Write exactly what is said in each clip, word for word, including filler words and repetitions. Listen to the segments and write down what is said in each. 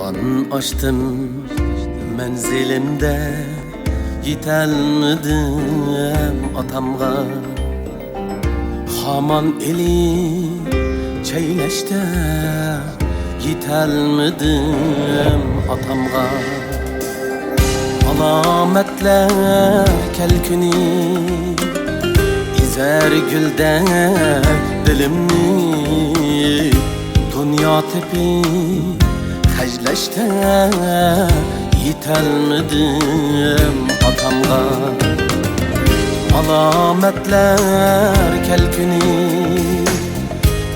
قان ئاچتىم مەنزىلىمدە، يېتەلمىدىم ئاتامغا. خامان ئېلىپ چەيلەشتە، يېتەلمىدىم ئاتامغا. ئالامەتلەر كەلكۈنى ئېزەر گۈلدەك دىلىمنى. دۇنيا تېپىپ خەجلەشتە، يېتەلمىدىم ئاتامغا. ئالامەتلەر كەلكۈنى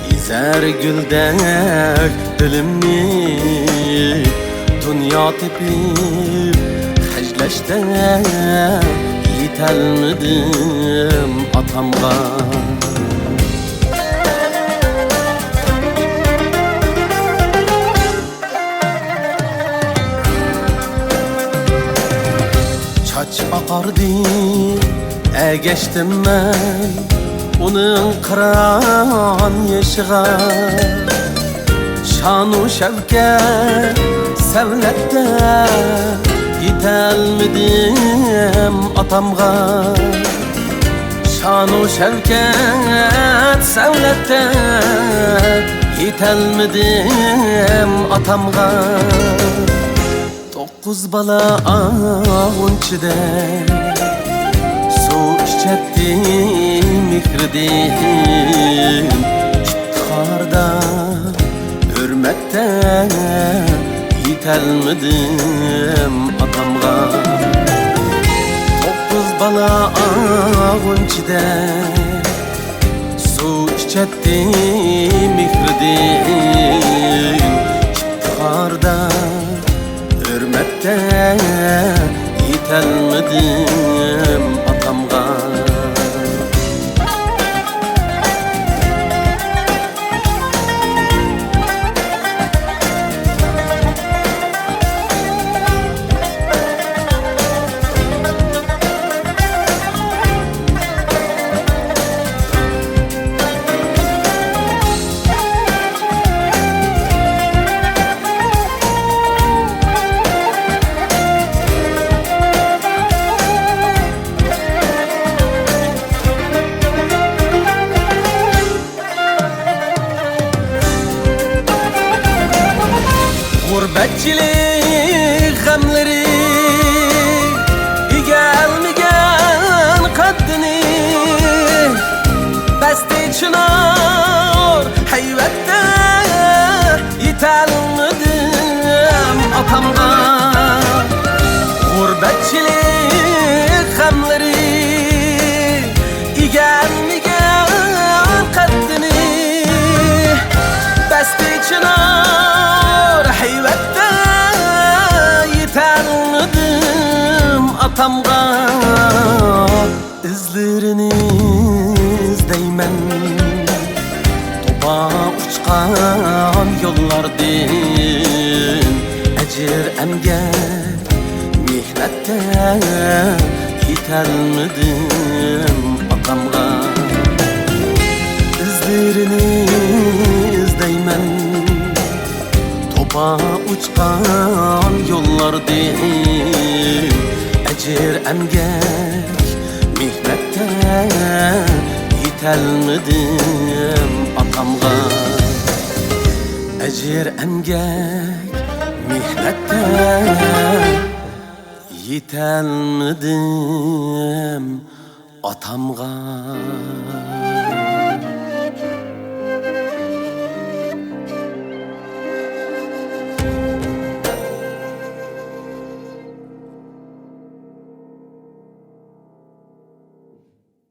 ئېزەر گۈلدەك دىلىمنى. دۇنيا تېپىپ خەجلەشتە، يېتەلمىدىم ئاتامغا. چاچ ئاقاردى، ئەگەشتىم مەن ئۇنىڭ قىران يېشىغا. شانۇ شەۋكەت سەۋلەتتە، يېتەلمىدىم ئاتامغا. شانۇ شەۋكەت سەۋلەتتە، يېتەلمىدىم ئاتامغا. توققۇز بالا ئاغۇنچىدە سۇ ئىچەتتى مېھرىدىن ئىپتىخاردا. ھۆرمەتتە يېتەلمىدىم ئاتامغا. توققۇز بالا ئاغۇنچىدە سۇ ئىچەتتى مېھرىدىن ئىپتىخاردا. ھۆرمەتتە يېتەلمىدىم ئاتامغا. غۇربەتچىلىك غەملىرى ئىگەلمىگەن قەددىنى، بەستى چىنار ھەيۋەتتە، يېتەلمىدىم ئاتامغا. غۇربەتچىلىك غەملىرى ئىگەلمىگەن قەددىنى، بەستى چىنار ھەيۋەتتە، يېتەلمىدىم ئاتامغا. ئىزلىرىنى ئىزدەيمەن توپا ئۇچقان يوللاردىن. ئەجىر ئەمگەك مېھنەتتە يېتەلمىدىم ئاتامغا. ئىزلىرىنى ئىزدەيمەن توپا ئۇچقان يوللاردىن. ئەجىر ئەمگەك مېھنەتتە يېتەلمىدىم ئاتامغا. ئەجىر ئەمگەك مېھنەتتە يېتەلمىدىم ئاتامغا.